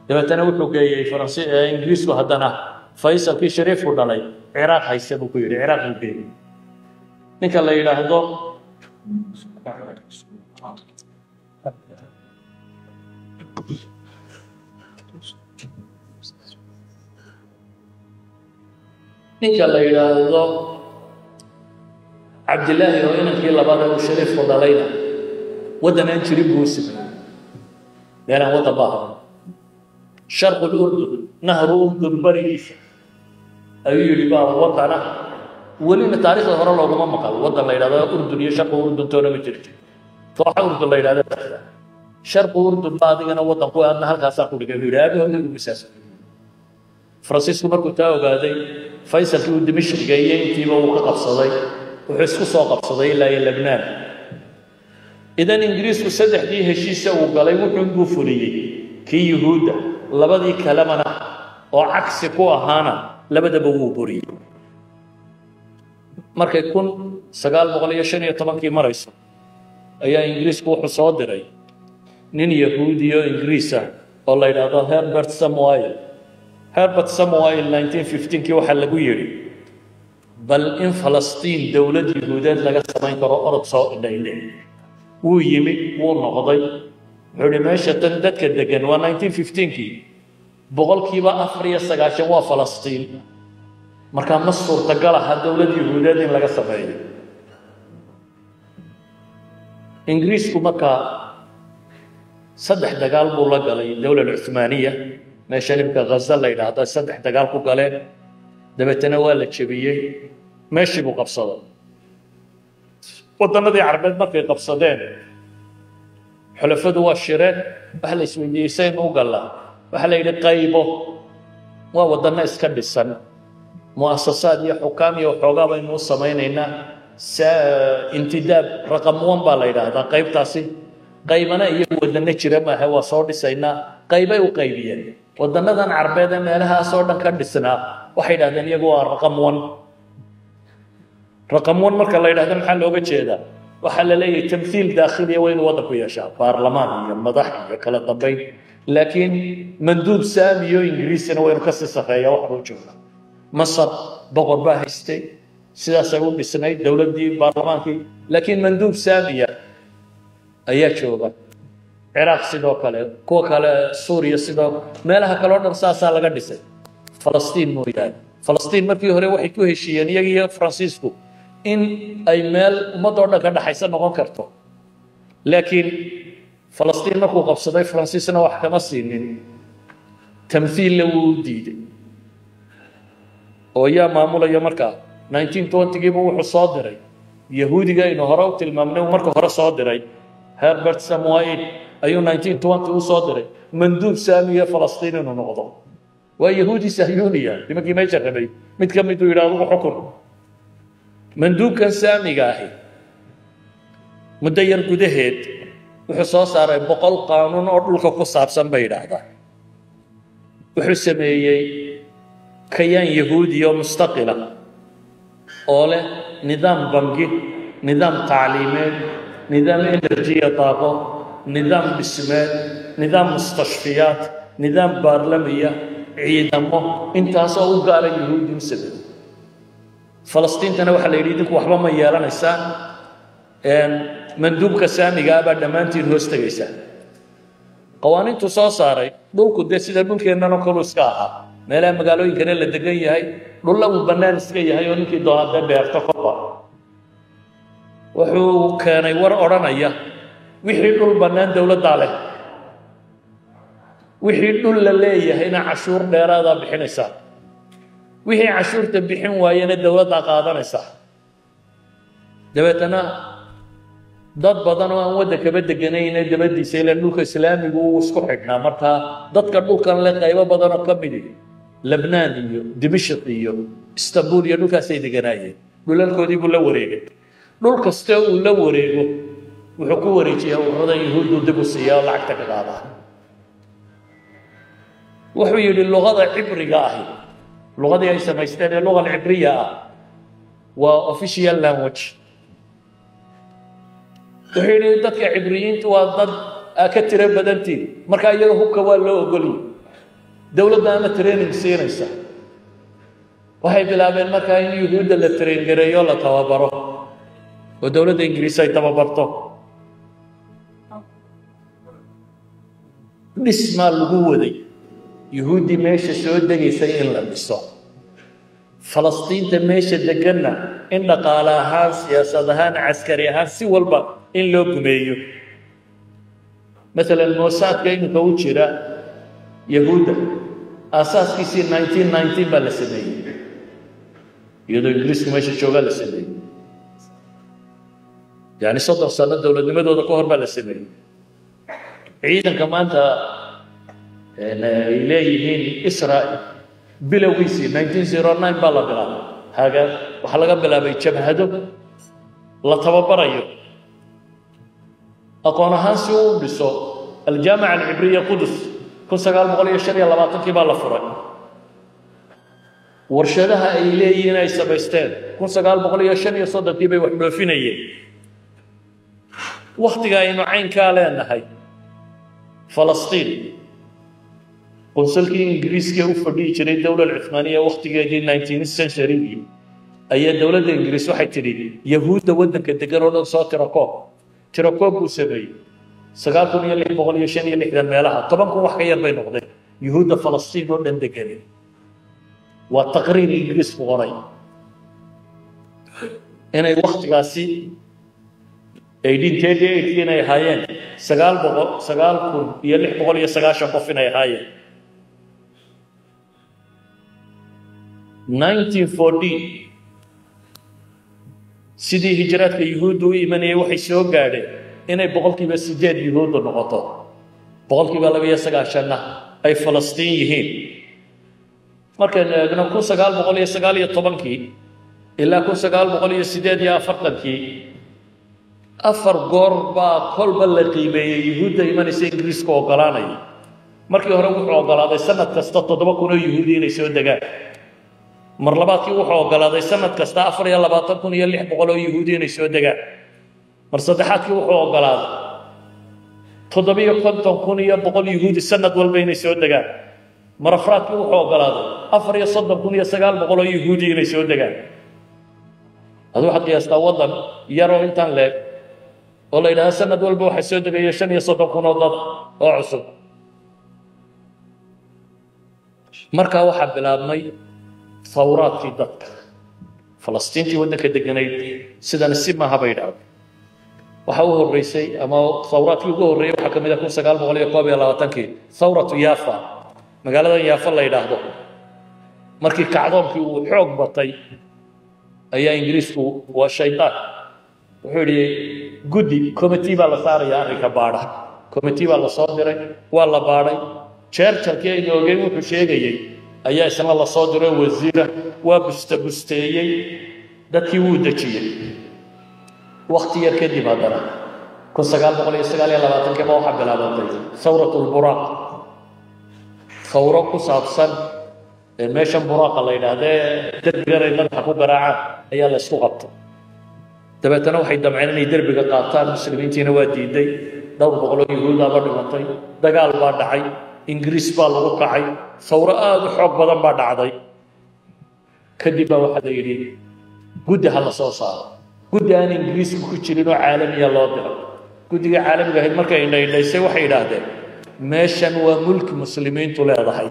A: Dabeetana wuxuu geeyey Faransi Ingiriisku haddana Faysalkii shariifku dhalay Ciraaq hayse buu ku yidhi, Ciraaq buu geeyey. Ninka la yidhaahdo Cabdilaahi oo inankii labaad ee uu shariifku dhalayna waddan aan jirin buu u sameeyey, meelaan waddan ba ahayn, sharqu Urdun, nahru Urdun barigiisa ayuu yidhi baa waddana. Welina taariikhda hore looguma maqal waddan la yidhahdo Urdun iyo sharqu Urdun toona ma jirto. Dooxa Urdun la yidhahdo, sharqu Urdun ba adigana waddan ku aadna halkaasaa ku dhigay buu yidhi aabahooda ugu saasa. Faransiisku markuu taa ogaaday, Faysalkii uu Dimashq geeyey intiiba wuu ka qabsaday, wuxuu isku soo qabsaday ilaa iyo Lebnaan. Idan Ingiriisku saddexdii heshiisa uu galay wuxuun buu fuliyey kii Yuhuudda, labadii kalemana Oo cagsi ku ahaana labadaba wuu buriyey. Markay 1915-kii marayso ayaa Ingiriisku wuxuu soo diray nin Yahuudiyo Ingiriis ah oo la yidhaahdo Herbert Samuel. Herbert Samuel 1915-kii waxaa lagu yidhi, bal in Falastiin dowlad Yahuudeed laga samayn karo orod soo indhaindhe. Wuu yimi, wuu noqday, wuxuu ihi meesha tan dadka degan waa 1915-kii 94% waa Falastiin, markaa ma suurtagal aha dowlad Yahuudeed in laga sameeyo. Ingiriisku markaa saddex dagaal buu la galay dowla Cuthmaaniya, meesha imka Ghaza la yidhaahda. Saddex dagaal ku galeen, dabeetana waa la jebiyey, meeshii buu qabsaday. Waddanadii Carbeed markay qabsadeen, xulafadu waa shireen. Waxa la isweydiiyey, saynu u gallaa? Waxaa la yidhi qaybo waa waddanno iska dhisan, mu'asasaad iyo xukaam iyo waxoogaa baynu u samaynaynaa, intidaab raqam 1 baa la yidhaahdaa qaybtaasi. Qaybana iyagu waddanno jira maaha, waa soo dhisaynaa. Qaybay u qaybiyeen waddannadan Carbeed ee meelahaasoo dhan ka dhisnaa. Waxay yidhahdeen iyagu waa raqam 1. Raqam 1 marka la yidhahdo maxaa looga jeedaa? Waxaa la leeyahay tamthiil daakhiliya waa inuu waddanku yeeshaa, baarlamaan iyo madax iyo kala dambayn, laakiin manduub saamiyo Ingiriisina waa inuu kasii sarreeya. Waxa loo jooga Masar boqor baa haystay, sidaasay u dhisnayd dowladdii, baarlamaankii, laakiin manduub saamiya ayaa jooga. Ciraaq sidoo kale, kuwa kale, Suuriya sidoo, meelaha kale o dhan saasaa laga dhisay, Falastiin mooyaane. Falastiin markii hore waxay ku heshiiyeen iyaga iyo Faransiisku in ay meel ummadoo dhan ka dhaxaysa noqon karto, laakiin Falastiin markuu qabsaday Faransiisna wax kama siinin, tamthiilla wuu u diiday. Oo yaa maamulaya markaa? 1920-giibu wuxuu soo diray Yahuudiga aynu hore u tilmaamnay. Marka hore soo diray Herbert Samuel ayuu 1920 u soo diray manduub saamiya Falastiin inuu noqdo. Waa Yahuudi Sahyuuniya, nimankii meesha rabay mid ka miduu yidhi adugu xukun. Manduubkan saamiga ahi muddo yar gudaheed wuxuu soo saaray 100 qaanuun oo dhulka ku saabsan bay yidhaahdaan. Wuxuu sameeyey kayaan Yahuudi oo mustaqila oo leh nidaam bangi, nidaam tacliimeed, nidaam enerjiya daaqo, nidaam dhismeed, nidaam mustashfiyaat, nidaam baarlamiya, ciidamo, intaasoo u gaara Yahuudi u sameeyey. Falastiintana waxaa la yidhi idinku waxba ma yeelanaysaan, manduubka saamigaa baa dhammaantiin hoos tegaysaa. Qawaaniintu soo saaray, dhulku dee sida dhulkeennanoo kalu iska ahaa, meelaha magaalooyinkana la degan yahay, dhulla uu bannaan iska yahay oo ninkii doonaa dee beerto kolba. Wuxuu keenay war odhanaya wixii dhul bannaan dowladdaa leh, wixii dhul la leeyahayna cashuur dheeraadaa bixinaysaa, wixii cashuurta bixin waayena dowladdaa qaadanaysaa. Dabeetana dad badan oo aan waddankaba deganayne dabadiisa, ilaan dhulka Islaamigu uu isku xidhnaa, markaa dadka dhulkan le qaybo badan oo ka midi Lebnaan iyo Dimashq iyo Istanbul iyo dhulkaasay deganaayeen. Dhulalkoodii buu la wareegay. Dhul kasta uu la wareego wuxuu ku wareejiyaa ururadan Yuhuuddu, dib u siiyaa oo lacagta ka qaadaa. Wuxuu yidhi luqada Cibriga ahi, luqadii ay samaysteen ee luga alcibriya ah, waa official language. Wuxuu yidhi dadka Cibriyiintu waa dad aa ka tiro badantiin, marka iyaga hubka waa loo ogoliyay, dowladda ama training siinaysa. Waxay bilaabeen markaa in Yuhuudda la train gareeyo, la tababaro oo dowladda Ingiriis ay tababarto. Dhismaa lagu waday Yuhuuddii meesha soo degaysay in la dhiso, Falastiinta meesha deganna in dhaqaale ahaan, siyaasad ahaan, caskari ahaan, si walba in loo gumeeyo. Maalan Mosaadka iminka u jira Yahuudda aasaaskiisii 1919 baa la sameeyey, iyadoo Ingiriisku meesha joogaa la sameeyey, yani 30 sano dowladnimadooda ka hor baa la sameeyey. Ciidanka maanta ay leeyihiin Israel bilowgiisii 1909 baa la bilaabay. Haga waxaa laga bilaabay jabhado la tababarayo aqoon ahaan si uu u dhiso. Aljaamica Alcibriya Qudus 1925-kii baa la furay. Warshadaha ay leeyihiin ay samaysteen 1935-kii bay wax dhoofinayeen. Wakhtiga aynu caynkaa leenahay, Falastiin qunsulkii Ingiriiska u fadhiyi jiray dowlad Cuthmaaniya wakhtigeedii 19th century-gii ayaa dowladda Ingiriis waxay tidhi, Yahuudda waddanka degan oo dhan soo tirakoob. Tirakoob buu sameeyey, 9665 meelaha, 10,000 wax ka yar bay noqdeen Yuhuudda Falastiin oo dhan deganin. Waa taqriir Ingiriisku qoray inay wakhtigaasi 1838 inay ahaayeen 9,690 qof inay ahaayeen. 1914 sidii hijraadka Yuhuuddu u imanayay waxay soo gaadheen inay 8% Yuhuuddu noqoto, 92%-na ay Falastiin yihiin. Markaynu eegno 1919-kii ilaa 1948-kii, afar goor baa kolba la qiimeeyey Yuhuudda imanaysa Ingiriiska ogolaanaya. Markii hore wuxuu ogolaaday sanad kasta 7,000 oo Yuhuudi inay soo degaan. Mar labaadkii wuxuu ogolaaday sanad kasta 24,600 oo Yuhuudi inay soo degaan. Mar saddexaadkii wuxuu ogolaaday 57,100 Yuhuudi sanad walba inay soo degaan. Mar afraadkii wuxuu ogolaaday 34,900 oo Yuhuudi inay soo degaan. Adu waxaad qiyaastaa waddan yaroo intaan leeg oo la yidhahda sanad walba waxaa soo degaya 35,000 oo dad oo cusub. Markaa waxaa bilaabmay thawraadkii dadka Falastiintii waddanka deganayd. Sidana si maaha bay dhacday. Waxaa u horreysay ama thawraadkii ugu horreeyey waxaa ka mid ah 1921-kii thawratu Yafa, magaaladan Yaafa la yidhaahdo. Markii kacdoonkii uu xoog batay ayaa Ingiriisku, waa shaydaan, wuxuu yidhi guddi committee baa la saaraya arrinka baadha. Committee baa la soo diray, waa la baadhay. Churchillkii aynu ogeyn wuxuu sheegayey ayaa isna la soo diray wasiira, waa busta busteeyey, dadkii wuu dejiyey. Wakti yar kadib haddana 1929-kii ba waxaa bilaabantay thawrat lburaaq, thawro ku saabsan meeshan buraaqa la yidhaahdee derbigan ay madaxa ku garaacaan ayaa la isku qabtay. Dabeetana waxay damceen inay derbiga qaataan, muslimiintiina waa diiday, dhowr boqoloo Yuhuudaaba dhimatay, dagaal baa dhacay, Ingiriis baa lagu kacay, thawro aada u xoog badan baa dhacday. Kadib baa waxaa la yidhi guddi ha la soo saaro, guddi aan Ingiriisku ku jirin oo caalamiya loo diray. Guddiga caalamiga ahayd markay indhaindhaysay waxay yidhaahdeen meeshan waa mulki muslimiintu leedahay,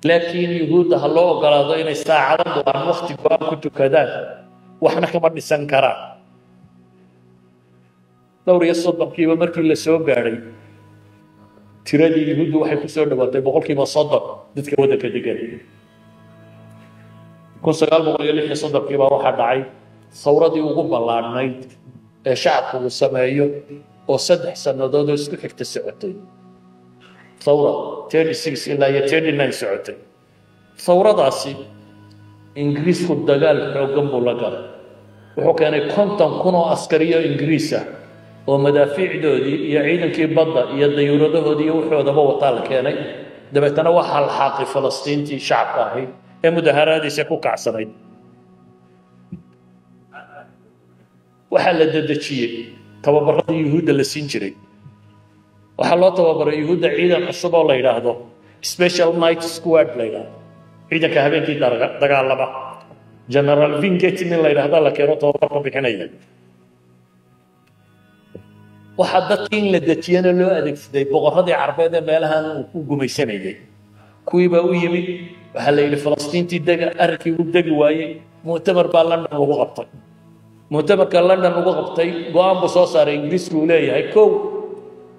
A: laakiin Yuhuudda ha loo ogolaado inay saacado go-aan, wakti go-aan ku tukadaan, waxna kama dhisan karaan. Dhowr iyo soddonkiiba markii la soo gaadhay tiradii Yuhuuddu waxay ku soo dhawaatay 30% dadka waddanka degan. 1936-kii baa waxaa dhacay thawradii ugu ballaadhnayd ee shacabku uu sameeyo oo 3 sannadood oo isku xigta socotay, thawra 36 ilaa iyo 39 socotay. Thawradaasi Ingiriisku dagaal xooggan buu la galay. Wuxuu keenay 50,000 oo askariyo Ingiriis ah oo madaafiicdoodii iyo ciidankii badda iyo dayuuradahoodii iyo wuxoodaba wataa la keenay. Dabeetana waxaa laxaaqay Falastiintii shacabka ahayd ee mudaharaadiisa ku kacsanayd. Waxaa la dedejiyey tababaradii Yuhuudda la siin jiray. Waxaa loo tababaray Yuhuudda ciidan cusub oo la yidhaahdo Special Night Squad la yidhaahdo, ciidanka habeenkii dagaalama. General Wingate nin la yidhaahda la keeno, tababarka bixinaya. Waxaa dadkii in la dejiyana loo adeegsaday boqorradii Carbeed ee meelahan uu ku gumaysanayay. Kuwii baa u yimid, waxaa la yidhi Falastiintii dega. Arrinkii uu degi waayey. Mu'tamar baa London lagu qabtay. Mu'tamarka London lagu qabtay go-aan buu soo saaray Ingiriisku uu leeyahay: kow,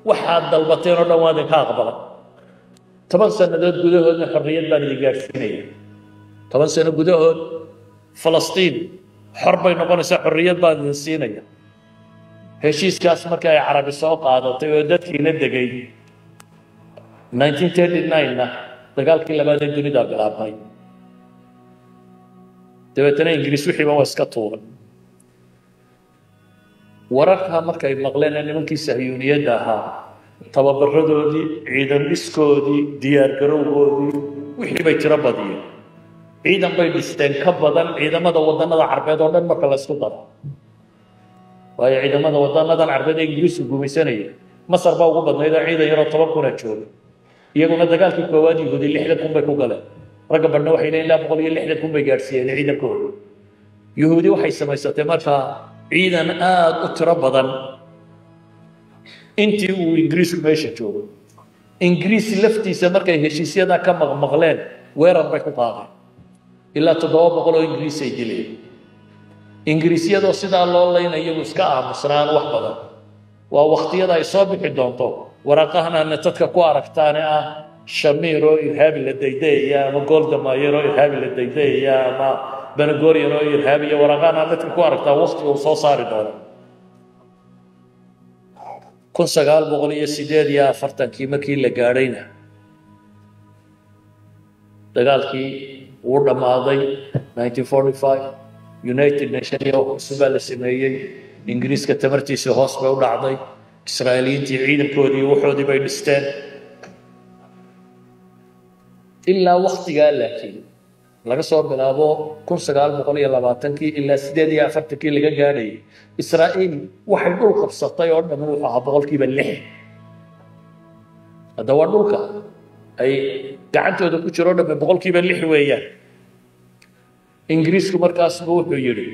A: waxaad dalbateen oo dhan waa idinka aqbalay, 10 sannadood gudahoodna xorriyad baan idin gaadhsiinaya. 10 sano gudahood Falastiin xor bay noqonaysaa, xorriyad baan idin siinaya. Heshiiskaas markii ay Carabi soo qaadatay oo dadkiina degay, 1939-na dagaalkii labaad ee dunida bilaabmay. Dabeetana Ingiriis wixiiba waa iska tuuray. Wararkaa markay maqleen ee nimankii sahyuuniyadda ahaa tababaradoodii, ciidan dhiskoodii, diyaargarowgoodii, wixii bay tiro badiyeen. Ciidan bay dhisteen ka badan ciidamada wadannada Carbeed oo dhan marka la isku daro, waayo ciidamada wadanadan Carbeed ee Ingiriisku gumaysanayay, Masar baa ugu badnayd oo ciidan yaroo 10,000 jooga. Iyaguna dagaalkii koowaad Yuhuudi 60,000 bay ku galeen. Ragga badhna waxay leeyihin ilaa 160,000 bay gaadhsiiyeen ciidankooda. Yuhuudi waxay samaysatay markaa ciidan aada u tiro badan intii uu Ingiriisku meesha joogo. Ingiriis laftiisa markay heshiisyadaa ka maqmaqleen, weerar bay ku qaadeen, ilaa 700 oo Ingiriis ay dileen. Ingiriisyadoo sidaa loo laynayagu iska aamusnaan wax badan. Waa waktiyada ay soo bixi doonto waraaqahan aadna dadka ku aragtaane ah Shamiir oo irhaabi la daydayaya, ama Golda Meir oo irhaabi la daydayaya, ama Ben Gurion oo irhaabiya. Waraaqahan aad dadka ku aragtaa waktiga uu soo saari doono. 1948-kii markii la gaadhayna, dagaalkii wuu dhammaaday. 1945 United Nation iyo wax cusub baa la sameeyey. Ingiriiska tamartiisii hoos bay u dhacday. Israa'iiliyiintii ciidankoodii waxoodii bay dhisteen ilaa waktigaa. Laakiin laga soo bilaabo 1920-kii ilaa 48-kii laga gaadhayay, Israa'iil waxay dhul qabsatay oo dhammi wuxuu ahaa 6%. Hadda waa dhulka ay gacantooda ku jiro dhamme 6% weeyaan. Ingiriisku markaasbu wuxuu yidhi,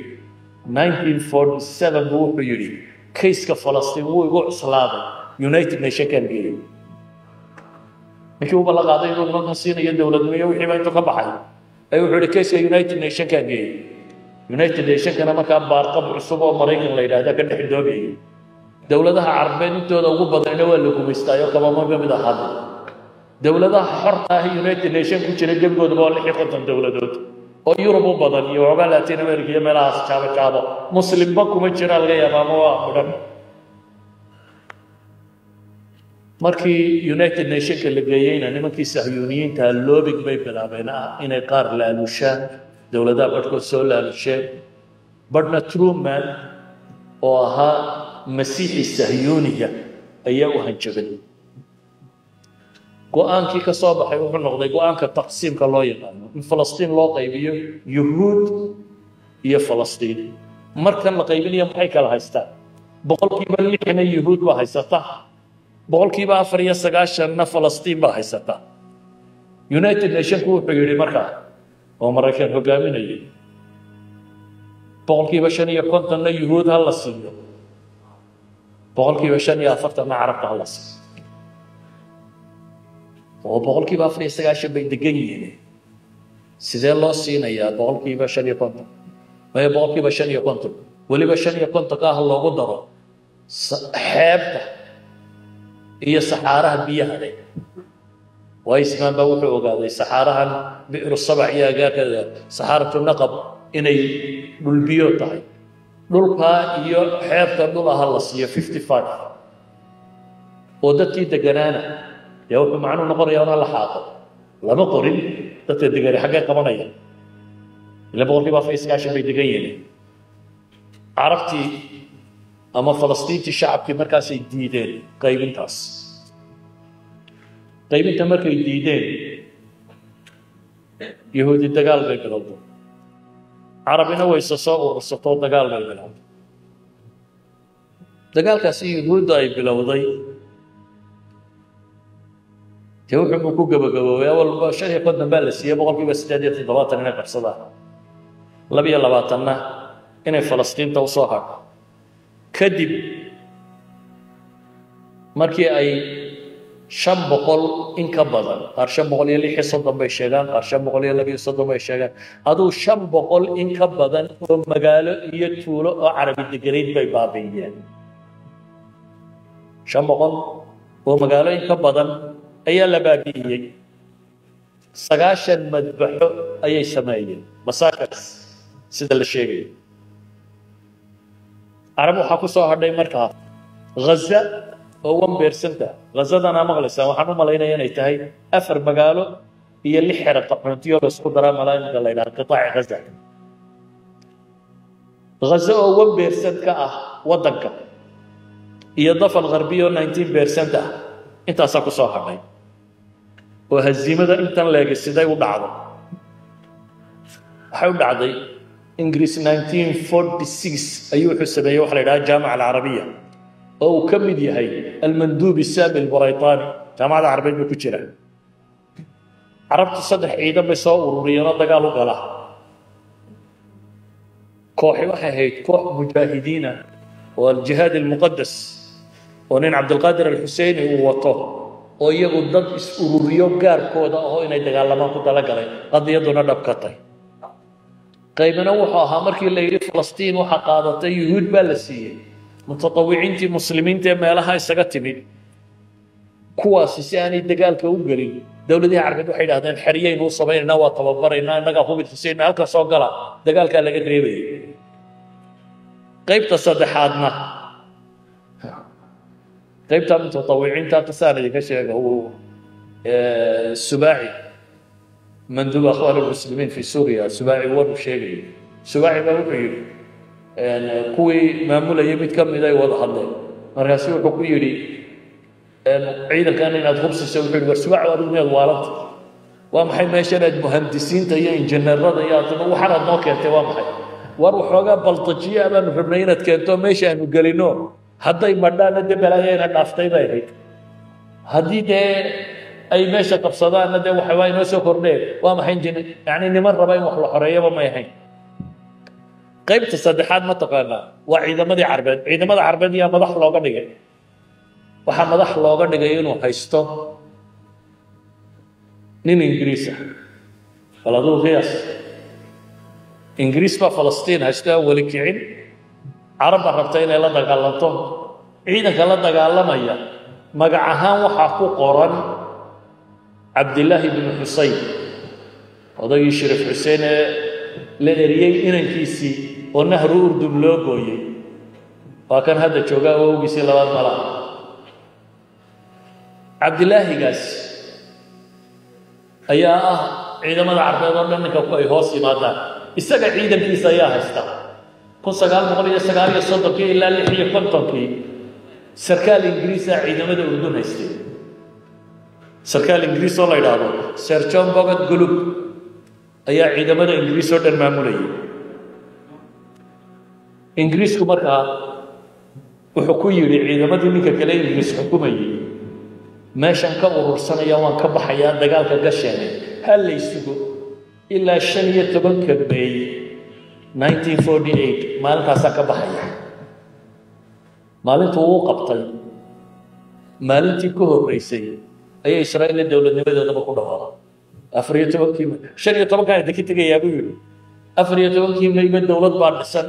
A: 1947 buu wuxuu yidhi, kayska Falastiin wuu igu cuslaaday, United Nationkan geeyey. Ninkii u ballan qaaday inuu nimankan siinayo dowladnimo, wixii baa intuu ka baxay ay wuxuu yidhi, kayska United Nationkan geeyey. United Nationkana markaa baarqab cusub oo Maraykan la yidhaahda ka dhex doobayay. Dowladaha Carbeed intooda ugu badanina waa la gumaystaayo, kabama ka mid ahaada. Dowladaha xorta ah United Nation ku jira gebigooduba waa 56 dowladood oo Yurub u badan iyo waxoogaa Latin America iyo meelahaas jaabo jaabo. Muslimba kuma jira laga yaaba ama waa midhan. Markii United Nationka la geeyeyna, nimankii Sahyuuniyiinta lobbying bay bilaabeen ah inay qaar laalushaan, dowladaha barhkood soo laalusheen. Barhna Truman oo ahaa Masiixi Sahyuuniga ayaa u hanjabay. Go-aankii ka soo baxay wuxuu noqday go-aanka taqsiimka loo yaqaano, in Falastiin loo qaybiyo Yuhuud iyo Falastiin. Markan la qaybinayo maxay kala haystaan? 6%-na Yuhuud baa haysata, 94%-na Falastiin baa haysata. United Nationku wuxuu yidhi markaa, oo Maraykan hogaaminayay, 55%-na Yuhuud ha la siiyo, 45%-na Carabta ha la siiyo. Oo 94% bay degan yihiin, sidee loo siinayaa 55%? Maya, 55%, weliba 55-ka ah loogu daro xeebta iyo saxaaraha biyaha leh. Weizmann baa wuxuu ogaaday saxaarahan Bi'ru Sabac iyo agaarkeeda, saxaaratu Naqab, inay dhulbiyo tahay. Dhulkaa iyo xeebta dhul aha la siiyo 55 oo dadkii deganaana. Dee wuxuu macnuu noqonayaa una la xaaqo, lama qorin dadka degani xaggay qabanayaan, ila 94% bay degan yihiin. Carabtii ama Falastiintii shacabkii markaasay diideen qaybintaas. Qaybinta markay diideen, Yahuudi dagaal bay bilowday, Carabina wayse soo urursatoo dagaal bay bilowday. Dagaalkaasi Yuhuudda ay bilowday dee wuxuu ku gabagaboobay, awalba 55 baa la siiyey, 78% inay qabsadaan, 22-na inay Falastiinta usoo hadho. Kadib markii ay 500 in ka badan, qaar 536 bay sheegaan, qaar 532 bay sheegaan, aduu 500 in ka badan oo magaalo iyo tuulo oo Carabi deganayd bay baabi'iyeen. 500 oo magaalo in ka badan ayaa la baabi'iyey. 90 madbaxo ayay sameeyeen, massacres sida la sheegayo. Carab waxaa ku soo hadhay markaa Ghaza oo 1%-a. Ghazadana maqlaysaan, waxaan u malaynaya inay tahay afar magaalo iyo lix xero qaxoontiyo la isku daraa malaa la yidhaha qitaaci Ghaza. Ghaza oo 1% ka ah waddanka iyo Dafal Gharbiya oo 19% ah, intaasaa ku soo hadhay. Oo haziimada intan leegi siday u dhacdo? Waxay u dhacday Ingiriis 1946 ayuu wuxuu sameeyey waxa la yidhaha Jaamica Alcarabiya, oo uu ka mid yahay Almanduub Saami Albaraytaani. Jaamacada Carabeed bay ku jiraan. Carabtu saddex ciidan bay soo ururiyeen oo dagaal u gala. Kooxi waxay ahayd koox mujaahidiina oo aljihaad almuqadas, oo nin Cabdilqaadir Alxuseyni uu wato, oo iyagu dad is ururiyo gaarkooda ahoo inay dagaalamaan ku talagalay, qadiyaduna dhab ka tay. Qaybina wuxuu ahaa markii la yidhi Falastiin waxaa qaadatay Yuhuud baa la siiyey, mutatawiciintii muslimiinta ee meelaha isaga timid. Kuwaasi si aanay dagaalka u gelin, dowladihii Carbeed waxay idhahdeen xeryaynu u samaynaynaa, waa tababaraynaa, innagaa hubid xuseyna, halka soo gala, dagaalkaa laga reebayay. Qaybta saddexaadna, qaybta mutatawiciinta, qisaan idinka sheega. Uu Subaaci, manduub Akhwaan Almuslimiin fi Suuriya, Subaaci war uu sheegayay. Subaaci baa wuxuu yidhi kuwii maamulayay mid ka mid ay wada hadleen, markaasu wuxuu ku yidhi ciidankan inaad hubsiso. Wuxuu yidhi: "War Subaaci, adigu miyaad waalanta? Waa maxay meeshan aad muhandisiinta iyo injineerada iyo aad waxaan aad noo keentay? Waa maxay? War waxoogaa baltajiya baanu rabnay inaad keento meesha aanu gelino, hadday madhaana dee balaayayna dhaaftay bay ahayd, haddii dee ay meesha qabsadaanna dee waxa waa inoo soo kordheen. Waa maxay injine?" Yacni niman raba in wax la xoreeyaba may ahayn. Qaybta saddexaad ma taqaanaa? Waa ciidamadii Carbeed. Ciidamada Carbeed yaa madax looga dhigay? Waxaa madax looga dhigay inuu haysto nin Ingiriis ah. Bal aduu qiyaas, Ingiriis baa Falastiin haysto, aan weli kicin. Carab baa rabta inay la dagaalanto. Ciidanka la dagaalamaya magac ahaan waxaa ku qoran Cabdillaahi bnu Xuseyn, odaygii Shariif Xuseen ee la eriyey inankiisii oo nahru Urdun loo gooyey. Waa kan hadda jooga, awowgiisii labaad malaha. Cabdilaahigaas ayaa ah ciidamada Carbeed oo dhan ninka ay hoos yimaadaan. Isaga ciidankiisa ayaa haysta. 1939-kii ilaa 56-kii sarkaal Ingiriis ah ciidamada Urdun haystay. Sarkaal Ingiriis oo la yidhaahdo Sir John Bogart Gulub ayaa ciidamada Ingiriis oo dhan maamulayay. Ingiriisku markaa wuxuu ku yidhi ciidamadii ninka kale Ingiriis xukumayay: "Meeshan ka urursanaya, waan ka baxayaa dagaalka gasheene, ha laysugo ilaa 15-ka May 1948, maalintaasaa ka baxaya." Maalintuu uu qabtay, maalintii ka horreysay ayay Israa'iil dowladnimadeedaba ku dhawaaqay. 14-kii May, 15-kaan idinka tegayaa buu yidhi. 14-kii Mayba dowlad baa dhisan.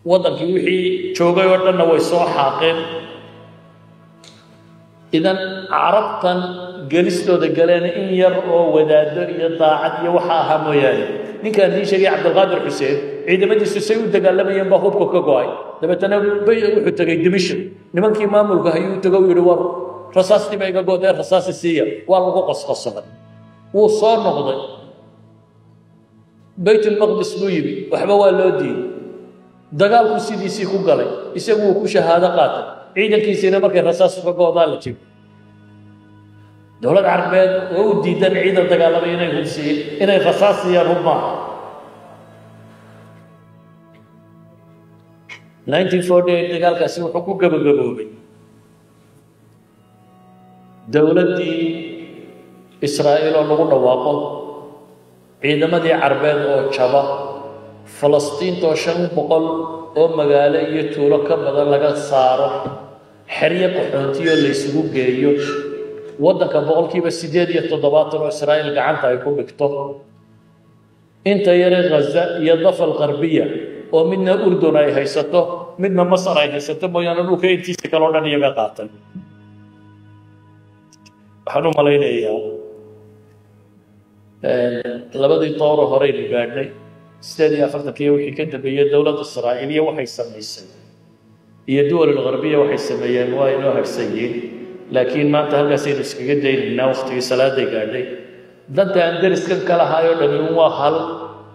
A: Waddankii wixii joogay oo dhanna way soo xaaqeen. Idan Carabtan gelistooda galeen in yar oo wadaado iyo daacad iyo waxa ahaa mooyaane, ninkaan idiin sheegay Cabdilqaadir Xuseen, ciidamadiisu say u dagaalamayeen baa hubka ka go'ay. Dabeetana wuxuu tegey Dimishk, nimankii maamulka hayuu tago, u yidhi: "War rasaastii ba iga go'dee, rasaasi siiya." Waa lagu qosqosaday. Wuu soo noqday, Baytulmaqdis buu yimi, waxba waa loo diiday. Dagaalku sidiisii ku galay, isagu wuu ku shahaado qaatay, ciidankiisiina markay rasaasu ka go'daan la jibo. Dowlad Carbeed oo u diidan ciidan dagaalamay inay hubsiiye, inay rasaas siiyaan hub maaha. 1948 dagaalkaasi wuxuu ku gabagaboobay dowladdii Israa'iil oo lagu dhawaaqo, ciidamadii Carbeed oo jaba, Falastiintoo 500 oo magaalo iyo tuulo ka badan laga saaro, xeryo qaxoontiyo la isugu geeyo, waddanka 78% oo Israa'iil gacanta ay ku dhigto, inta yare Ghaza iyo Dafal Qarbiya oo midna Urdun ay haysato, midna Masar ay haysato mooyaane, dhulka intiisa kale o dhan iyaga qaatay. Waxaan u malaynayaa labadii tooro horeynu gaadhnay, 48-kii wixii ka dambeeyey, dowladda Israa'iiliya waxay samaysay iyo duwal algharbiya waxay sameeyeen waa inoo harsan yihiin, laakiin maanta halkaasaynu iskaga daynaynaa. Waktigii salaaday gaadhay. Danta aan deriskan ka lahaay oo dhami waa hal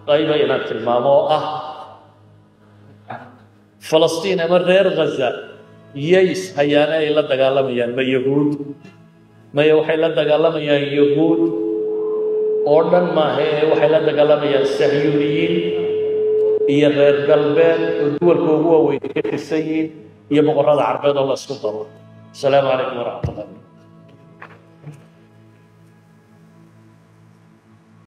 A: qayba inaan tilmaamo, oo ah Falastiin ama reer Ghaza yay ishayaane ay la dagaalamayaan? Ma Yahuud? Maya, waxay la dagaalamayaan Yahuud. Oo dhan maaha ee waxay la dagaalamayaan Sahyuuniyiin iyo reer galbeed oo duwalka ugu waaweyn ka tirsan yihiin iyo boqorrada Carbeed oo la isku daro. Asalaamu calaykum waraxmat ullah.